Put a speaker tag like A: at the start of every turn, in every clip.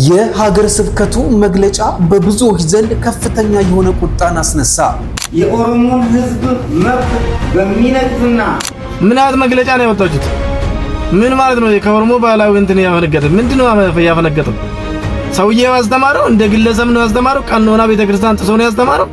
A: የሀገረ ስብከቱ መግለጫ በብዙዎች ዘንድ ከፍተኛ የሆነ ቁጣን አስነሳ።
B: የኦሮሞን ሕዝብ መብት በሚነቅፍና
C: ምን አይነት መግለጫ ነው ያወጣችሁት? ምን ማለት ነው? ከኦሮሞ ባህላዊ እንትን ያፈነገጠ ምንድነው ያፈነገጠው? ሰውዬው ያስተማረው እንደ ግለሰብ ነው ያስተማረው። ቀኖና ቤተክርስቲያን ጥሶ ነው ያስተማረው።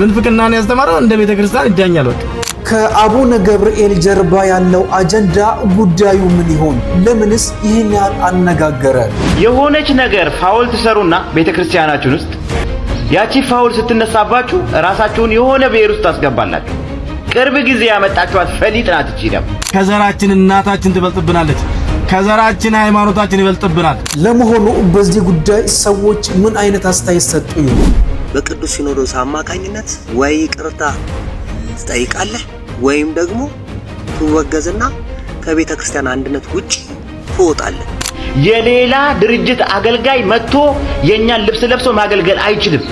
C: ምንፍቅና ነው ያስተማረው። እንደ ቤተክርስቲያን ይዳኛል። በቃ
A: ከአቡነ ገብርኤል ጀርባ ያለው አጀንዳ ጉዳዩ ምን ይሆን? ለምንስ ይህን ያህል አነጋገረ?
D: የሆነች ነገር foul ትሰሩና ቤተክርስቲያናችን ውስጥ ያቺ foul ስትነሳባችሁ ራሳችሁን የሆነ ብሔር ውስጥ ታስገባላችሁ። ቅርብ ጊዜ ያመጣችኋት ፈሊጥ ናት። እቺ ደግሞ
C: ከዘራችን እናታችን ትበልጥብናለች። ከዘራችን ሃይማኖታችን ይበልጥብናል።
A: ለመሆኑ በዚህ ጉዳይ ሰዎች ምን አይነት አስተያየት ሰጡ ይሆን?
E: በቅዱስ ሲኖዶስ አማካኝነት ወይ ይቅርታ ትጠይቃለህ ወይም ደግሞ ትወገዝና ከቤተ ክርስቲያን አንድነት ውጪ ትወጣለህ።
D: የሌላ ድርጅት አገልጋይ መጥቶ የእኛን ልብስ ለብሶ ማገልገል አይችልም።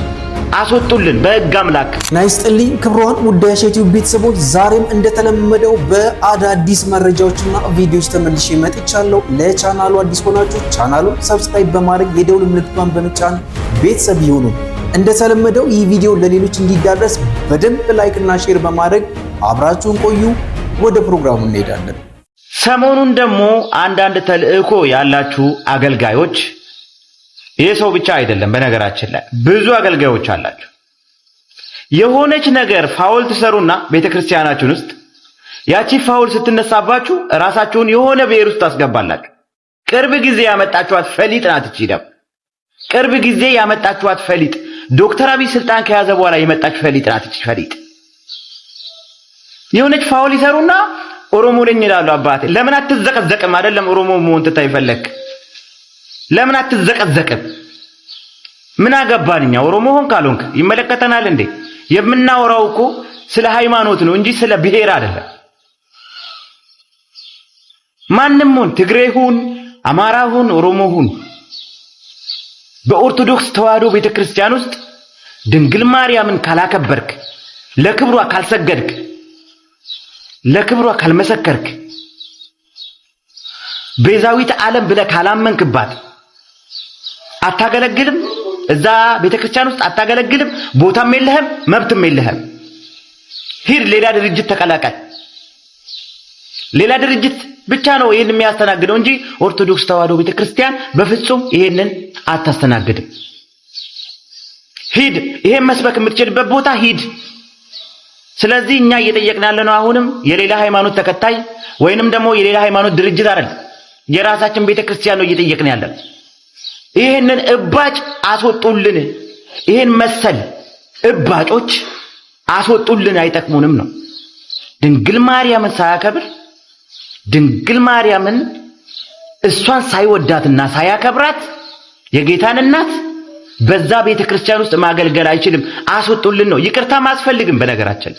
D: አስወጡልን በሕግ አምላክ።
A: ናይስጥልኝ ክብሯን ውድ የአሻ ቤተሰቦች፣ ዛሬም እንደተለመደው በአዳዲስ መረጃዎችና ቪዲዮዎች ተመልሼ መጥቻለሁ። ለቻናሉ አዲስ ሆናችሁ ቻናሉን subscribe በማድረግ የደውል ምልክቷን በመጫን ቤተሰብ ይሁኑ። እንደተለመደው ይህ ቪዲዮ ለሌሎች እንዲዳረስ በደንብ like እና share በማድረግ አብራችሁን ቆዩ። ወደ ፕሮግራሙ እንሄዳለን።
D: ሰሞኑን ደግሞ አንዳንድ ተልእኮ ያላችሁ አገልጋዮች፣ ይህ ሰው ብቻ አይደለም፣ በነገራችን ላይ ብዙ አገልጋዮች አላችሁ። የሆነች ነገር foul ትሰሩና ቤተክርስቲያናችን ውስጥ ያቺ foul ስትነሳባችሁ ራሳችሁን የሆነ ብሔር ውስጥ ታስገባላችሁ። ቅርብ ጊዜ ያመጣችኋት ፈሊጥ ናት። እቺ ደግሞ ቅርብ ጊዜ ያመጣችኋት ፈሊጥ ዶክተር አብይ ስልጣን ከያዘ በኋላ የመጣች ፈሊጥ ናት። እቺ ፈሊጥ የሆነች foul ይሰሩና ኦሮሞ ነኝ ይላሉ። አባቴ ለምን አትዘቀዘቅም? አይደለም ኦሮሞ መሆን ትታይ ፈለክ ለምን አትዘቀዘቅም? ምን አገባን እኛ ኦሮሞ ሆንክ አልሆንክ ይመለከተናል እንዴ? የምናወራው እኮ ስለ ሃይማኖት ነው እንጂ ስለ ብሔር አይደለም። ማንም ሁን ትግሬ ሁን አማራ ሁን ኦሮሞ ሁን በኦርቶዶክስ ተዋሕዶ ቤተክርስቲያን ውስጥ ድንግል ማርያምን ካላከበርክ፣ ለክብሯ ካልሰገድክ፣ ለክብሯ ካልመሰከርክ፣ ቤዛዊት ዓለም ብለህ ካላመንክባት አታገለግልም። እዛ ቤተክርስቲያን ውስጥ አታገለግልም። ቦታም የለህም፣ መብትም የለህም። ሂድ፣ ሌላ ድርጅት ተቀላቀል። ሌላ ድርጅት ብቻ ነው ይህን የሚያስተናግደው እንጂ ኦርቶዶክስ ተዋሕዶ ቤተክርስቲያን በፍጹም ይሄንን አታስተናግድም። ሂድ፣ ይሄን መስበክ የምትችልበት ቦታ ሂድ። ስለዚህ እኛ እየጠየቅን ያለነው አሁንም የሌላ ሃይማኖት ተከታይ ወይንም ደግሞ የሌላ ሃይማኖት ድርጅት አይደል፣ የራሳችን ቤተክርስቲያን ነው እየጠየቅን ያለን። ይህንን እባጭ አስወጡልን፣ ይህን መሰል እባጮች አስወጡልን፣ አይጠቅሙንም ነው። ድንግል ማርያምን ሳያከብር ድንግል ማርያምን እሷን ሳይወዳትና ሳያከብራት የጌታን እናት በዛ ቤተ ክርስቲያን ውስጥ ማገልገል አይችልም። አስወጡልን ነው። ይቅርታም አያስፈልግም። በነገራችን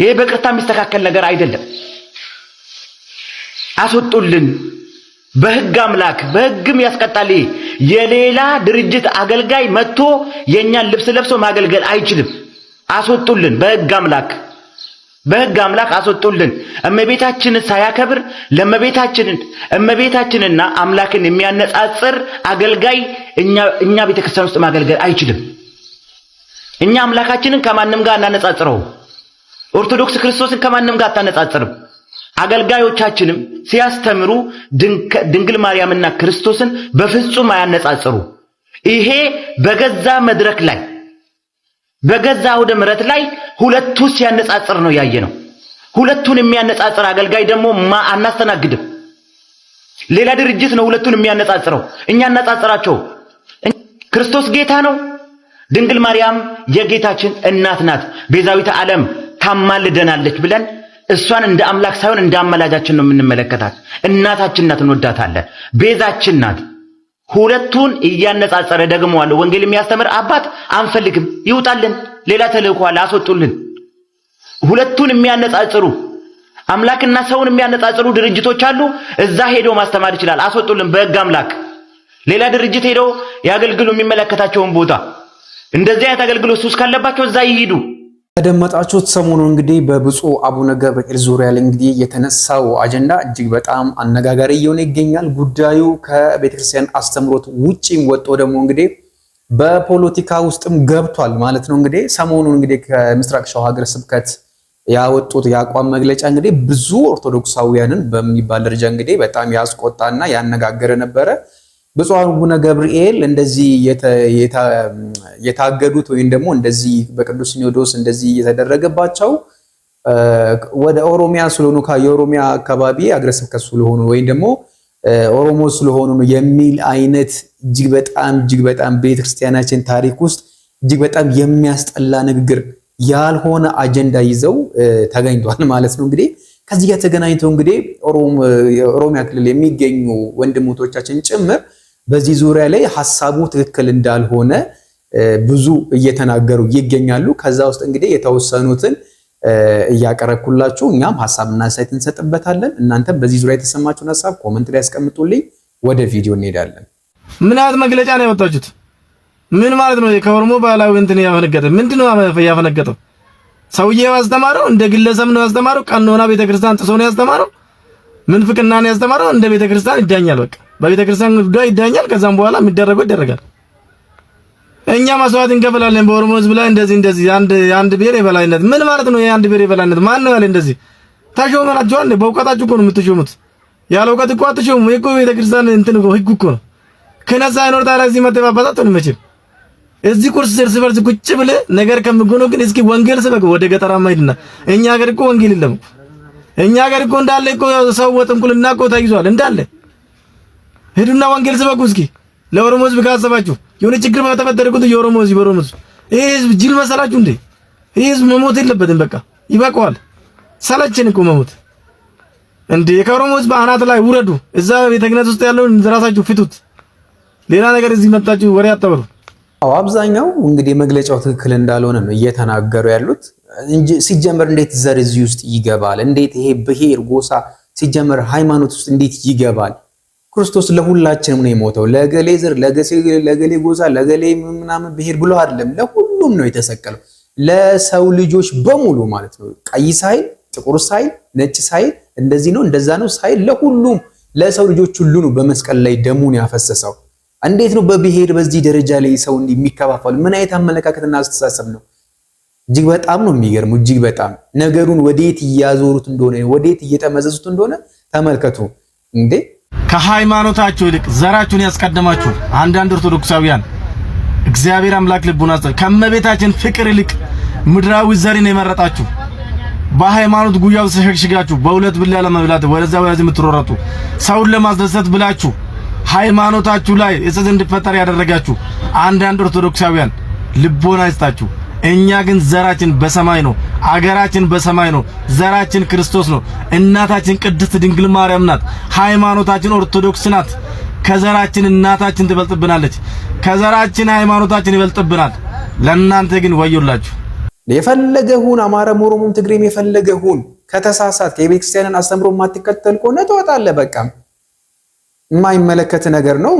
D: ይሄ በይቅርታ የሚስተካከል ነገር አይደለም። አስወጡልን በሕግ አምላክ በሕግም ያስቀጣል። ይሄ የሌላ ድርጅት አገልጋይ መጥቶ የእኛን ልብስ ለብሶ ማገልገል አይችልም። አስወጡልን በሕግ አምላክ በሕግ አምላክ አስወጡልን። እመቤታችንን ሳያከብር ለእመቤታችንን እመቤታችንና አምላክን የሚያነጻጽር አገልጋይ እኛ ቤተክርስቲያን ውስጥ ማገልገል አይችልም። እኛ አምላካችንን ከማንም ጋር አናነጻጽረው። ኦርቶዶክስ ክርስቶስን ከማንም ጋር አታነጻጽርም። አገልጋዮቻችንም ሲያስተምሩ ድንግል ማርያምና ክርስቶስን በፍጹም አያነጻጽሩ። ይሄ በገዛ መድረክ ላይ በገዛ አውደ ምሕረት ላይ ሁለቱ ሲያነጻጽር ነው ያየ ነው። ሁለቱን የሚያነጻጽር አገልጋይ ደግሞ አናስተናግድም። ሌላ ድርጅት ነው ሁለቱን የሚያነጻጽረው። እኛ አናጻጽራቸው። ክርስቶስ ጌታ ነው። ድንግል ማርያም የጌታችን እናት ናት። ቤዛዊተ ዓለም ታማልደናለች ብለን እሷን እንደ አምላክ ሳይሆን እንደ አማላጃችን ነው የምንመለከታት። እናታችን ናት፣ እንወዳታለን። ቤዛችን ናት። ሁለቱን እያነጻጸረ ደግሞ አለ ወንጌል የሚያስተምር አባት አንፈልግም፣ ይውጣልን፣ ሌላ ተልእኮ አለ፣ አስወጡልን። ሁለቱን የሚያነጻጽሩ አምላክና ሰውን የሚያነጻጽሩ ድርጅቶች አሉ። እዛ ሄዶ ማስተማር ይችላል። አስወጡልን በሕግ አምላክ። ሌላ ድርጅት ሄዶ ያገልግሉ የሚመለከታቸውን ቦታ። እንደዚህ አይነት አገልግሎት ሱስ ካለባቸው እዛ ይሂዱ።
A: ተደመጣችሁት። ሰሞኑ እንግዲህ በብፁዕ አቡነ ገብርኤል ዙሪያ ላይ እንግዲህ የተነሳው አጀንዳ እጅግ በጣም አነጋጋሪ እየሆነ ይገኛል። ጉዳዩ ከቤተክርስቲያን አስተምሮት ውጪም ወጥቶ ደግሞ እንግዲህ በፖለቲካ ውስጥም ገብቷል ማለት ነው። እንግዲህ ሰሞኑን እንግዲህ ከምስራቅ ሸዋ ሀገረ ስብከት ያወጡት የአቋም መግለጫ እንግዲህ ብዙ ኦርቶዶክሳውያንን በሚባል ደረጃ እንግዲህ በጣም ያስቆጣና ያነጋገረ ነበረ። ብፁዕ አቡነ ገብርኤል እንደዚህ የታገዱት ወይም ደግሞ እንደዚህ በቅዱስ ሲኖዶስ እንደዚህ እየተደረገባቸው ወደ ኦሮሚያ ስለሆኑ፣ የኦሮሚያ አካባቢ ሀገረ ስብከት ስለሆኑ ወይም ደግሞ ኦሮሞ ስለሆኑ ነው የሚል አይነት እጅግ በጣም ቤተክርስቲያናችን ታሪክ ውስጥ እጅግ በጣም የሚያስጠላ ንግግር፣ ያልሆነ አጀንዳ ይዘው ተገኝቷል ማለት ነው። እንግዲህ ከዚህ ጋር ተገናኝተው እንግዲህ ኦሮሚያ ክልል የሚገኙ ወንድሞቻችን ጭምር በዚህ ዙሪያ ላይ ሀሳቡ ትክክል እንዳልሆነ ብዙ እየተናገሩ ይገኛሉ። ከዛ ውስጥ እንግዲህ የተወሰኑትን እያቀረብኩላችሁ እኛም ሀሳብና አስተያየት እንሰጥበታለን። እናንተም በዚህ ዙሪያ የተሰማችሁን ሀሳብ comment ላይ ያስቀምጡልኝ። ወደ ቪዲዮ እንሄዳለን።
C: ምን አይነት መግለጫ ነው ያወጣችሁት? ምን ማለት ነው? ከኦሮሞ ባህላዊ እንትን ያፈነገጠ ምንድነው ያፈነገጠው? ሰውዬው ያስተማረው እንደ ግለሰብ ነው ያስተማረው። ቀኖና ቤተክርስቲያን ጥሶ ነው ያስተማረው። ምንፍቅና ነው ያስተማረው። እንደ ቤተክርስቲያን ይዳኛል። በቃ በቤተክርስቲያን ጉዳይ ይዳኛል። ከዛም በኋላ የሚደረገው ይደረጋል። እኛ መስዋዕት እንከፍላለን በኦሮሞ ሕዝብ ላይ እንደዚህ እንደዚህ አንድ አንድ ብሔር የበላይነት ምን ማለት ነው? የአንድ ብሔር የበላይነት ማን ነው ያለ? እንደዚህ ተሾመናችኋል። በእውቀታችሁ እኮ ነው የምትሾሙት። ያለ እውቀት እኮ አትሾሙም። ይሄ እኮ ቤተክርስቲያን እንትን እኮ ህግ እኮ ነው። ክህነት ሳይኖር ታዲያ እዚህ መተባባታት ነው መቼም። እዚህ ቁርስ እርስ በርስ ቁጭ ብለህ ነገር ከምጎኖ ግን እስኪ ወንጌል ስበክ ወደ ገጠራማ ሂድና። እኛ ሀገር እኮ ወንጌል የለም። እኛ ሀገር እኮ እንዳለ እኮ ሰው ወጥንቁልና እኮ ተይዟል እንዳለ። ሂዱና ወንጌል ስበኩ እስኪ ለኦሮሞ ህዝብ ካሰባችሁ። የሆነ ችግር በተፈጠረ ቁጥር የኦሮሞ ህዝብ፣ የኦሮሞ ህዝብ፣ ይሄ ህዝብ ጅል መሰላችሁ እንዴ? ይሄ ህዝብ መሞት የለበትም። በቃ ይበቃዋል። ሰለችን እኮ መሞት እንዴ። ከኦሮሞ ህዝብ አናት ላይ ውረዱ። እዛ ቤተ ክህነት ውስጥ ያለውን ራሳችሁ ፍቱት። ሌላ ነገር እዚህ መጣችሁ ወሬ አታወሩ።
A: አዎ፣ አብዛኛው እንግዲህ መግለጫው ትክክል እንዳልሆነ ነው እየተናገሩ ያሉት እንጂ ሲጀመር እንዴት ዘር እዚህ ውስጥ ይገባል? እንዴት ይሄ ብሔር፣ ጎሳ ሲጀመር ሃይማኖት ውስጥ እንዴት ይገባል? ክርስቶስ ለሁላችንም ነው የሞተው። ለገሌ ዘር፣ ለገሌ ጎሳ፣ ለገሌ ምናምን ብሔር ብሎ አይደለም። ለሁሉም ነው የተሰቀለው። ለሰው ልጆች በሙሉ ማለት ነው። ቀይ ሳይል፣ ጥቁር ሳይል፣ ነጭ ሳይል፣ እንደዚህ ነው እንደዛ ነው ሳይል ለሁሉም ለሰው ልጆች ሁሉ ነው በመስቀል ላይ ደሙን ያፈሰሰው። እንዴት ነው በብሔር በዚህ ደረጃ ላይ ሰው የሚከፋፈሉ? ምን አይነት አመለካከትና አስተሳሰብ ነው? እጅግ በጣም ነው የሚገርመው። እጅግ በጣም ነገሩን ወዴት እያዞሩት እንደሆነ፣ ወዴት እየጠመዘዙት እንደሆነ ተመልከቱ እንዴ።
C: ከሃይማኖታችሁ ይልቅ ዘራችሁን ያስቀደማችሁ አንዳንድ ኦርቶዶክሳውያን እግዚአብሔር አምላክ ልቡን አስጠ ከእመቤታችን ፍቅር ይልቅ ምድራዊ ዘርን የመረጣችሁ፣ በሃይማኖት ጉያ ውስጥ ተሸሽጋችሁ በሁለት ብላ ለመብላት ወደዛ ወደዚህ የምትሮረጡ፣ ሰውን ለማስደሰት ብላችሁ ሃይማኖታችሁ ላይ እጸጽ እንዲፈጠር ያደረጋችሁ አንዳንድ ኦርቶዶክሳውያን ልቦና ይስጣችሁ። እኛ ግን ዘራችን በሰማይ ነው፣ አገራችን በሰማይ ነው፣ ዘራችን ክርስቶስ ነው። እናታችን ቅድስት ድንግል ማርያም ናት። ሃይማኖታችን ኦርቶዶክስ ናት። ከዘራችን እናታችን ትበልጥብናለች። ከዘራችን ሃይማኖታችን ይበልጥብናል። ለእናንተ ግን ወዮላችሁ።
A: የፈለገ ሁን፣ አማራም፣ ኦሮሞም፣ ትግሬም የፈለገ ሁን፣ ከተሳሳት የቤተክርስቲያንን አስተምሮ የማትከተል ከሆነ ትወጣለህ። በቃ የማይመለከት ነገር ነው።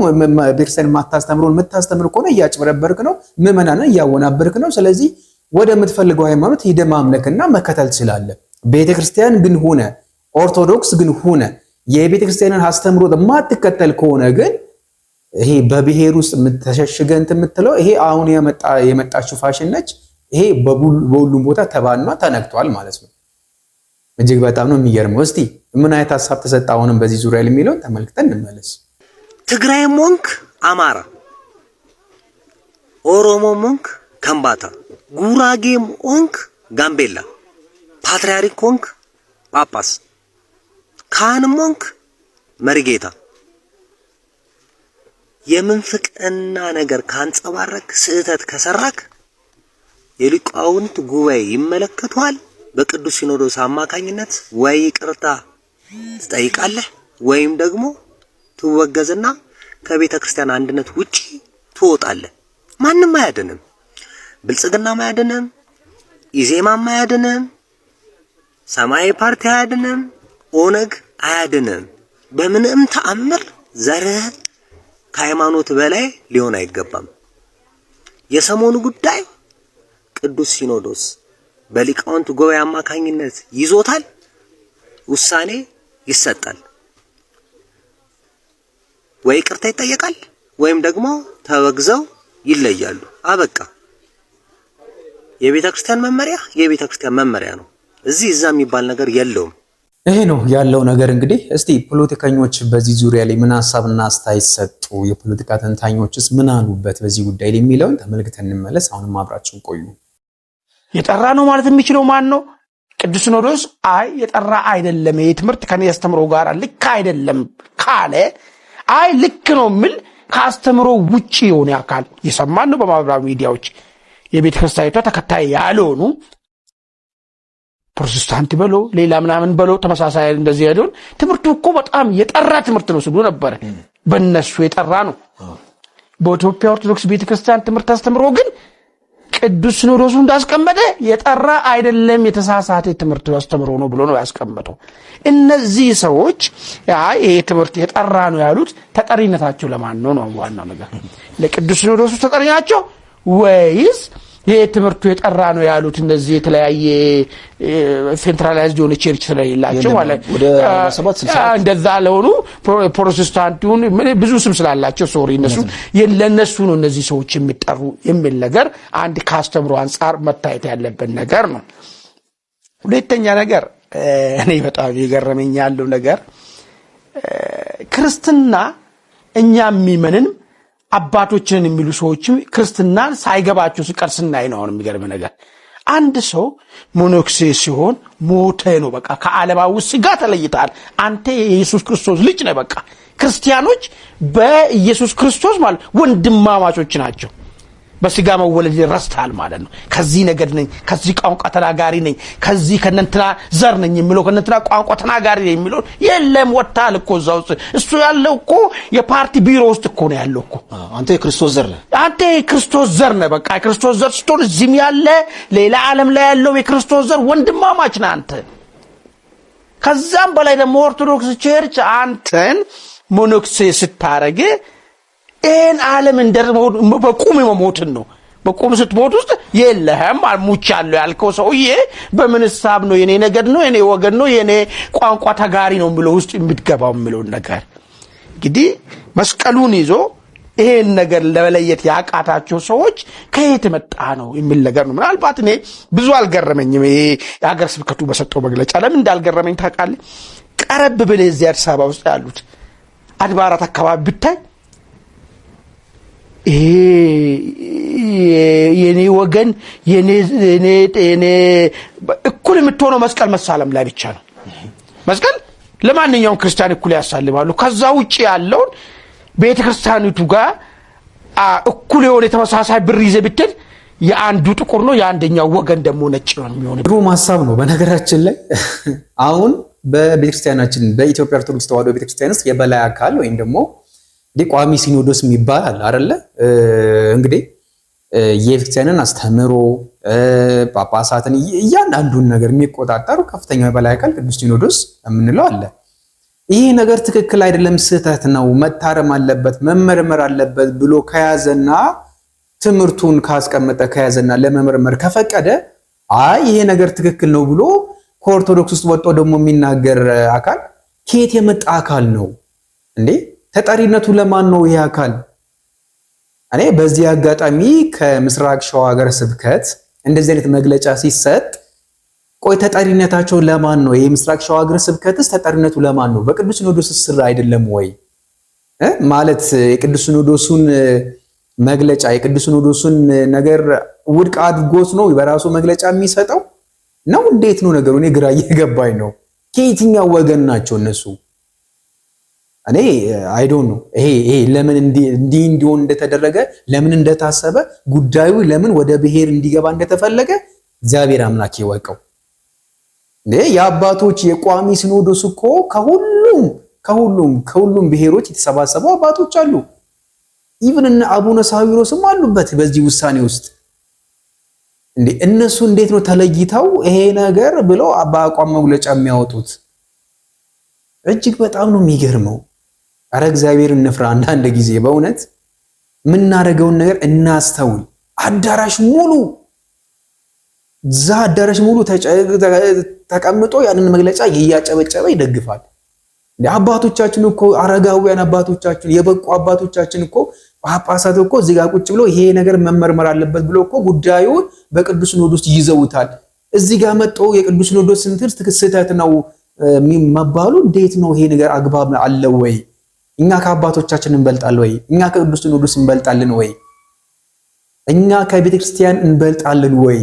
A: ቤተክርስቲያን የማታስተምረውን የምታስተምር ከሆነ እያጭበረበርክ ነው፣ ምዕመናንን እያወናበርክ ነው። ስለዚህ ወደምትፈልገው ሃይማኖት ሂደህ ማምለክና መከተል ትችላለህ። ቤተክርስቲያን ግን ሆነ ኦርቶዶክስ ግን ሆነ የቤተክርስቲያንን አስተምሮ የማትከተል ከሆነ ግን ይሄ በብሔር ውስጥ ተሸሽገህ እንትን የምትለው ይሄ አሁን የመጣችው ፋሽን ነች። ይሄ በሁሉም ቦታ ተባኗ ተነክቷል ማለት ነው። እጅግ በጣም ነው የሚገርመው። እስቲ ምን አይነት ሀሳብ ተሰጠ አሁንም በዚህ ዙሪያ የሚለውን ተመልክተን እንመለስ።
E: ትግራይም ሆንክ አማራ፣ ኦሮሞም ሆንክ ከምባታ፣ ጉራጌም ሆንክ ጋምቤላ፣ ፓትርያርክ ሆንክ ጳጳስ፣ ካህንም ሆንክ መሪጌታ፣ የምንፍቅና ነገር ካንጸባረክ፣ ስህተት ከሰራክ የሊቃውንት ጉባኤ ይመለከተዋል። በቅዱስ ሲኖዶስ አማካኝነት ወይ ይቅርታ ትጠይቃለህ ወይም ደግሞ ትወገዝና ከቤተ ክርስቲያን አንድነት ውጪ ትወጣለህ። ማንም አያድንም። ብልጽግናም አያድንም፣ ኢዜማም አያድንም፣ ሰማያዊ ፓርቲ አያድንም፣ ኦነግ አያድንም። በምንም ተአምር ዘርህ ከሃይማኖት በላይ ሊሆን አይገባም። የሰሞኑ ጉዳይ ቅዱስ ሲኖዶስ በሊቃውንት ጉባኤ አማካኝነት ይዞታል፣ ውሳኔ ይሰጣል። ወይ ይቅርታ ይጠየቃል ወይም ደግሞ ተወግዘው ይለያሉ። አበቃ። የቤተ ክርስቲያን መመሪያ የቤተ ክርስቲያን መመሪያ ነው። እዚህ እዛ የሚባል ነገር የለውም።
A: ይሄ ነው ያለው ነገር። እንግዲህ እስቲ ፖለቲከኞች በዚህ ዙሪያ ላይ ምን ሀሳብና አስተያየት ሰጡ፣ የፖለቲካ ተንታኞችስ ምን አሉበት በዚህ ጉዳይ ላይ የሚለውን ተመልክተን እንመለስ። አሁንም አብራችሁን ቆዩ።
F: የጠራ ነው ማለት የሚችለው ማን ነው? ቅዱስ ሲኖዶስ አይ የጠራ አይደለም፣ ይህ ትምህርት ከኔ አስተምሮ ጋር ልክ አይደለም ካለ፣ አይ ልክ ነው የሚል ከአስተምሮ ውጭ የሆነ አካል የሰማን ነው። በማህበራዊ ሚዲያዎች የቤተ ክርስቲያኒቷ ተከታይ ያልሆኑ ፕሮቴስታንት በሎ ሌላ ምናምን በሎ ተመሳሳይ እንደዚህ ያለውን ትምህርቱ እኮ በጣም የጠራ ትምህርት ነው ሲሉ ነበረ። በእነሱ የጠራ ነው። በኢትዮጵያ ኦርቶዶክስ ቤተክርስቲያን ትምህርት አስተምሮ ግን ቅዱስ ሲኖዶሱ እንዳስቀመጠ የጠራ አይደለም፣ የተሳሳተ ትምህርት አስተምሮ ነው ብሎ ነው ያስቀመጠው። እነዚህ ሰዎች ይሄ ትምህርት የጠራ ነው ያሉት ተጠሪነታቸው ለማን ነው ነው ዋናው ነገር። ለቅዱስ ሲኖዶሱ ተጠሪ ናቸው ወይስ ይሄ ትምህርቱ የጠራ ነው ያሉት እነዚህ የተለያየ centralized የሆነ church ስለሌላቸው ማለት እንደዛ ለሆኑ ፕሮቴስታንት ይሁን ብዙ ስም ስላላቸው sorry እነሱ ለእነሱ ነው እነዚህ ሰዎች የሚጠሩ የሚል ነገር አንድ ከአስተምሮ አንጻር መታየት ያለበት ነገር ነው። ሁለተኛ ነገር እኔ በጣም የገረመኝ ያለው ነገር ክርስትና እኛ የሚመንን አባቶችንን የሚሉ ሰዎችም ክርስትናን ሳይገባቸው ሲቀር ስናይ ነው። አሁን የሚገርም ነገር አንድ ሰው ሞኖክሴ ሲሆን ሞተ ነው። በቃ ከዓለማዊ ስጋ ተለይተሃል። አንተ የኢየሱስ ክርስቶስ ልጅ ነህ። በቃ ክርስቲያኖች በኢየሱስ ክርስቶስ ማለት ወንድማማቾች ናቸው። በስጋ መወለድ ረስተሃል ማለት ነው። ከዚህ ነገድ ነኝ፣ ከዚህ ቋንቋ ተናጋሪ ነኝ፣ ከዚህ ከነንትና ዘር ነኝ የሚለው ከነንትና ቋንቋ ተናጋሪ ነኝ የሚለው የለም። ወጥተሃል እኮ እዛ ውስጥ እሱ ያለው እኮ የፓርቲ ቢሮ ውስጥ እኮ ነው ያለው እኮ።
G: አንተ የክርስቶስ ዘር ነህ።
F: አንተ የክርስቶስ ዘር ነህ። በቃ የክርስቶስ ዘር ስትሆን እዚህም ያለ ሌላ ዓለም ላይ ያለው የክርስቶስ ዘር ወንድማማች ነህ አንተ። ከዛም በላይ ደግሞ ኦርቶዶክስ church አንተን ሞኖክሴ ስታረግ ይህን ዓለም እንደ በቁም መሞትን ነው። በቁም ስትሞት ውስጥ የለህም ሙቻለሁ ያልከው ሰውዬ በምን ሂሳብ ነው የኔ ነገድ ነው የኔ ወገን ነው የኔ ቋንቋ ተጋሪ ነው የሚለው ውስጥ የምትገባው የሚለውን ነገር እንግዲህ መስቀሉን ይዞ ይሄን ነገር ለመለየት ያቃታቸው ሰዎች ከየት መጣ ነው የሚል ነገር ነው። ምናልባት እኔ ብዙ አልገረመኝም። ይሄ የሀገር ስብከቱ በሰጠው መግለጫ ለምን እንዳልገረመኝ ታውቃለህ? ቀረብ ብለህ እዚህ አዲስ አበባ ውስጥ ያሉት አድባራት አካባቢ ብታይ ይሄ የኔ ወገን የኔ እኩል የምትሆነው መስቀል መሳለም ላይ ብቻ ነው። መስቀል ለማንኛውም ክርስቲያን እኩል ያሳልማሉ። ከዛ ውጭ ያለውን ቤተ ክርስቲያኒቱ ጋር እኩል የሆነ የተመሳሳይ ብር ይዘህ ብትል የአንዱ ጥቁር ነው፣ የአንደኛው ወገን ደግሞ ነጭ ነው የሚሆነው።
A: ግሩም ሀሳብ ነው። በነገራችን ላይ አሁን በቤተክርስቲያናችን በኢትዮጵያ ኦርቶዶክስ ተዋሕዶ ቤተክርስቲያን ውስጥ የበላይ አካል ወይም ደግሞ ቋሚ ሲኖዶስ የሚባል አለ አይደለ? እንግዲህ የቤተክርስቲያንን አስተምህሮ ጳጳሳትን፣ እያንዳንዱን ነገር የሚቆጣጠሩ ከፍተኛው የበላይ አካል ቅዱስ ሲኖዶስ የምንለው አለ። ይሄ ነገር ትክክል አይደለም፣ ስህተት ነው፣ መታረም አለበት፣ መመርመር አለበት ብሎ ከያዘና ትምህርቱን ካስቀመጠ ከያዘና ለመመርመር ከፈቀደ፣ አይ ይሄ ነገር ትክክል ነው ብሎ ከኦርቶዶክስ ውስጥ ወጥቶ ደግሞ የሚናገር አካል ከየት የመጣ አካል ነው እንዴ? ተጠሪነቱ ለማን ነው ይሄ አካል? እኔ በዚህ አጋጣሚ ከምስራቅ ሸዋ ሀገረ ስብከት እንደዚህ አይነት መግለጫ ሲሰጥ ቆይ ተጠሪነታቸው ለማን ነው? የምስራቅ ሸዋ ሀገረ ስብከትስ ተጠሪነቱ ለማን ነው? በቅዱስ ሲኖዶስ ስር አይደለም ወይ? ማለት የቅዱስ ሲኖዶሱን መግለጫ የቅዱስ ሲኖዶሱን ነገር ውድቅ አድርጎት ነው በራሱ መግለጫ የሚሰጠው ነው? እንዴት ነው ነገሩ? እኔ ግራ እየገባኝ ነው። ከየትኛው ወገን ናቸው እነሱ? እኔ I don't know ይሄ ለምን እንዲህ እንዲሆን እንደተደረገ፣ ለምን እንደታሰበ፣ ጉዳዩ ለምን ወደ ብሔር እንዲገባ እንደተፈለገ እግዚአብሔር አምላክ ይወቀው። እንዴ የአባቶች የቋሚ ሲኖዶስ እኮ ከሁሉም ከሁሉም ከሁሉም ብሔሮች የተሰባሰቡ አባቶች አሉ። Even እነ አቡነ ሳዊሮስም አሉበት በዚህ ውሳኔ ውስጥ። እንዴ እነሱ እንዴት ነው ተለይተው ይሄ ነገር ብለው በአቋም መግለጫ የሚያወጡት? እጅግ በጣም ነው የሚገርመው። አረ እግዚአብሔር እንፍራ። አንዳንድ ጊዜ በእውነት የምናደርገውን ነገር እናስተውል። አዳራሽ ሙሉ እዛ አዳራሽ ሙሉ ተቀምጦ ያንን መግለጫ እያጨበጨበ ይደግፋል። አባቶቻችን እኮ አረጋውያን አባቶቻችን የበቁ አባቶቻችን እኮ ጳጳሳት እኮ እዚህ ጋር ቁጭ ብሎ ይሄ ነገር መመርመር አለበት ብሎ እኮ ጉዳዩን በቅዱስ ሲኖዶስ ይዘውታል። እዚህ ጋር መጥቶ የቅዱስ ሲኖዶስ እንትን ስህተት ነው መባሉ እንዴት ነው? ይሄ ነገር አግባብ አለው ወይ? እኛ ከአባቶቻችን እንበልጣለን ወይ? እኛ ከቅዱስ ሲኖዶስ እንበልጣለን ወይ? እኛ ከቤተ ክርስቲያን እንበልጣለን ወይ?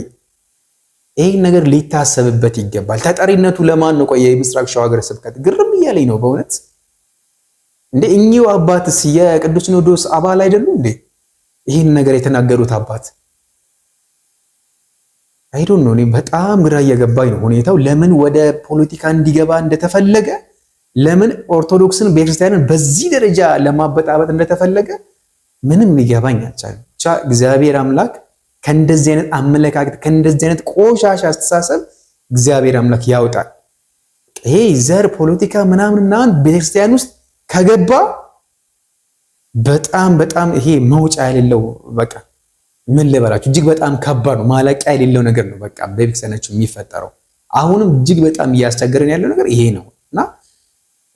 A: ይሄን ነገር ሊታሰብበት ይገባል። ተጠሪነቱ ለማን ነው? ቆይ የምስራቅ ሸዋ ሀገረ ስብከት ግርም እያለኝ ነው በእውነት። እንዴ እኚሁ አባትስ የቅዱስ ሲኖዶስ አባል አይደሉ እንዴ? ይህን ነገር የተናገሩት አባት I don't know። እኔ በጣም ግራ እየገባኝ ነው ሁኔታው። ለምን ወደ ፖለቲካ እንዲገባ እንደተፈለገ፣ ለምን ኦርቶዶክስን ቤተክርስቲያንን በዚህ ደረጃ ለማበጣበጥ እንደተፈለገ ምንም ሊገባኝ አልቻለም። ብቻ እግዚአብሔር አምላክ ከእንደዚህ አይነት አመለካከት፣ ከእንደዚህ አይነት ቆሻሻ አስተሳሰብ እግዚአብሔር አምላክ ያውጣል። ይሄ ዘር ፖለቲካ ምናምን ምናምን ቤተክርስቲያን ውስጥ ከገባ በጣም በጣም ይሄ መውጫ የሌለው፣ በቃ ምን ልበላችሁ፣ እጅግ በጣም ከባድ ነው። ማለቂያ የሌለው ነገር ነው። በቃ በቤተክርስቲያናችን የሚፈጠረው አሁንም እጅግ በጣም እያስቸገረን ያለው ነገር ይሄ ነው። እና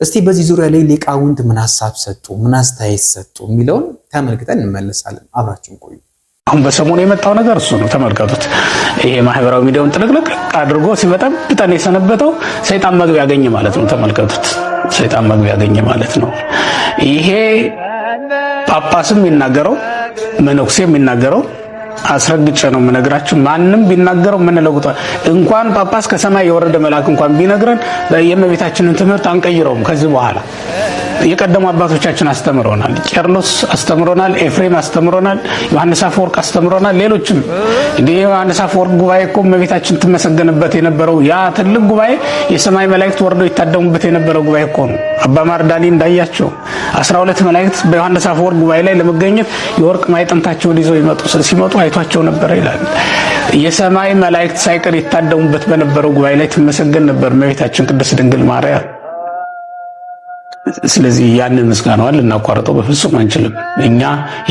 A: እስቲ በዚህ ዙሪያ ላይ ሊቃውንት ምን ሀሳብ ሰጡ፣ ምን አስተያየት ሰጡ የሚለውን ተመልክተን እንመለሳለን። አብራችሁን ቆዩ።
G: አሁን በሰሞኑ የመጣው ነገር እሱ ነው። ተመልከቱት። ይሄ ማህበራዊ ሚዲያውን ጥልቅልቅ አድርጎ ሲበጠብጠን የሰነበተው ሰይጣን መግቢያ ያገኘ ማለት ነው። ተመልከቱት። ሰይጣን መግቢያ ያገኘ ማለት ነው። ይሄ ጳጳስም የሚናገረው፣ መነኩሴ የሚናገረው፣ አስረግጬ ነው የምነግራችሁ። ማንም ቢናገረው ምን ለውጧል? እንኳን ጳጳስ ከሰማይ የወረደ መልአክ እንኳን ቢነግረን የእመቤታችንን ትምህርት አንቀይረውም። ከዚህ በኋላ የቀደሙ አባቶቻችን አስተምረውናል። ቄርሎስ አስተምሮናል። ኤፍሬም አስተምሮናል። ዮሐንስ አፈወርቅ አስተምሮናል። ሌሎችም። እንዲህ የዮሐንስ አፈወርቅ ጉባኤ እኮ እመቤታችን ትመሰገንበት የነበረው ያ ትልቅ ጉባኤ፣ የሰማይ መላእክት ወርደው ይታደሙበት የነበረው ጉባኤ እኮ ነው። አባ ማርዳኒ እንዳያቸው 12 መላእክት በዮሐንስ አፈወርቅ ጉባኤ ላይ ለመገኘት የወርቅ ማዕጠንታቸውን ይዘው ይመጡ ሲመጡ አይቷቸው ነበረ ይላል። የሰማይ መላእክት ሳይቀር ይታደሙበት በነበረው ጉባኤ ላይ ትመሰገን ነበር እመቤታችን ቅድስት ድንግል ማርያም። ስለዚህ ያንን ምስጋናዋን ልናቋርጠው በፍጹም አንችልም። እኛ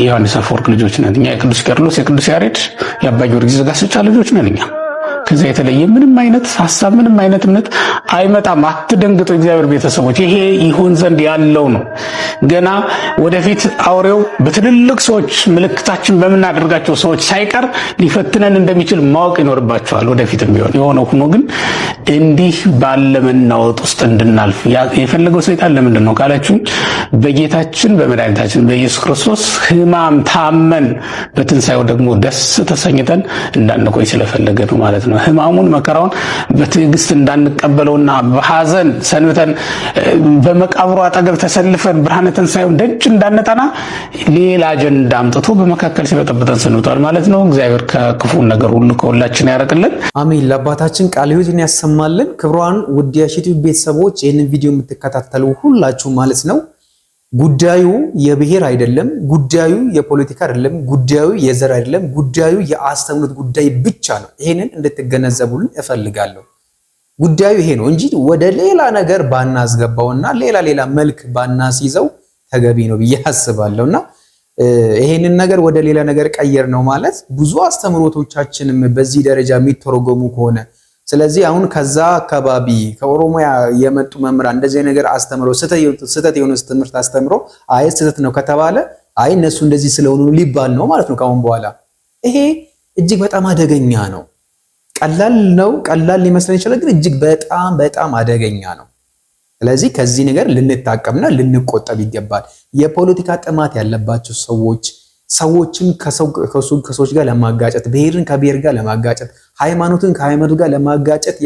G: የዮሐንስ አፈወርቅ ልጆች ነን። እኛ የቅዱስ ቄርሎስ፣ የቅዱስ ያሬድ፣ የአባ ጊዮርጊስ ዘጋስጫ ልጆች ነን። እኛ ከዚያ የተለየ ምንም አይነት ሀሳብ፣ ምንም አይነት እምነት አይመጣም። አትደንግጡ፣ እግዚአብሔር ቤተሰቦች፣ ይሄ ይሆን ዘንድ ያለው ነው። ገና ወደፊት አውሬው በትልልቅ ሰዎች፣ ምልክታችን በምናደርጋቸው ሰዎች ሳይቀር ሊፈትነን እንደሚችል ማወቅ ይኖርባቸዋል። ወደፊትም ቢሆን። የሆነው ሆኖ ግን እንዲህ ባለ መናወጥ ውስጥ እንድናልፍ የፈለገው ሰይጣን ለምንድን ነው ካላችሁ፣ በጌታችን በመድኃኒታችን በኢየሱስ ክርስቶስ ሕማም ታመን በትንሣኤው ደግሞ ደስ ተሰኝተን እንዳንቆይ ስለፈለገ ነው ማለት ነው። ሕማሙን መከራውን በትዕግስት እንዳንቀበለውና በሐዘን ሰንብተን በመቃብሩ አጠገብ ተሰልፈን ብርሃነ ትንሣኤውን ደጅ እንዳንጠና ሌላ አጀንዳ አምጥቶ በመካከል ሲበጠብጠን ሰንብቷል ማለት ነው። እግዚአብሔር ከክፉ ነገር ሁሉ ከሁላችን ያርቅልን።
A: አሜን። ለአባታችን ቃለ ሕይወትን ያሰማልን። ክቡራን ውድ የሺቱ ቤተሰቦች፣ ይህንን ቪዲዮ የምትከታተሉ ሁላችሁ ማለት ነው፣ ጉዳዩ የብሔር አይደለም፣ ጉዳዩ የፖለቲካ አይደለም፣ ጉዳዩ የዘር አይደለም፣ ጉዳዩ የአስተምህሮት ጉዳይ ብቻ ነው። ይሄንን እንድትገነዘቡልን እፈልጋለሁ። ጉዳዩ ይሄ ነው እንጂ ወደ ሌላ ነገር ባናስገባውና ሌላ ሌላ መልክ ባናስይዘው ተገቢ ነው ብዬ አስባለሁና ይሄንን ነገር ወደ ሌላ ነገር ቀየር ነው ማለት ብዙ አስተምህሮቶቻችንም በዚህ ደረጃ የሚተረጎሙ ከሆነ፣ ስለዚህ አሁን ከዛ አካባቢ ከኦሮሚያ የመጡ መምህራን እንደዚህ ነገር አስተምሮ፣ ስህተት የሆነ ትምህርት አስተምሮ፣ አይ ስህተት ነው ከተባለ፣ አይ እነሱ እንደዚህ ስለሆኑ ሊባል ነው ማለት ነው ከአሁን በኋላ። ይሄ እጅግ በጣም አደገኛ ነው። ቀላል ነው፣ ቀላል ሊመስለን ይችላል፣ ግን እጅግ በጣም በጣም አደገኛ ነው። ስለዚህ ከዚህ ነገር ልንታቀብና ልንቆጠብ ይገባል። የፖለቲካ ጥማት ያለባቸው ሰዎች፣ ሰዎችን ከሰዎች ጋር ለማጋጨት፣ ብሔርን ከብሔር ጋር ለማጋጨት፣ ሃይማኖትን ከሃይማኖት ጋር ለማጋጨት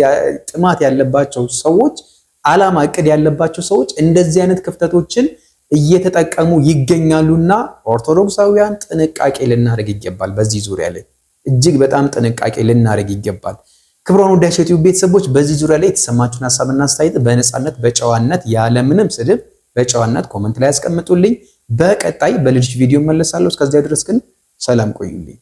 A: ጥማት ያለባቸው ሰዎች፣ አላማ እቅድ ያለባቸው ሰዎች እንደዚህ አይነት ክፍተቶችን እየተጠቀሙ ይገኛሉና ኦርቶዶክሳውያን ጥንቃቄ ልናደርግ ይገባል። በዚህ ዙሪያ ላይ እጅግ በጣም ጥንቃቄ ልናደርግ ይገባል። ክቡራን ውድ የዩቲዩብ ቤተሰቦች፣ በዚህ ዙሪያ ላይ የተሰማችሁን ሀሳብና አስተያየት በነፃነት፣ በጨዋነት፣ ያለምንም ስድብ በጨዋነት comment ላይ ያስቀምጡልኝ። በቀጣይ በሌሎች ቪዲዮ እመለሳለሁ። እስከዚያ ድረስ ግን ሰላም ቆዩልኝ።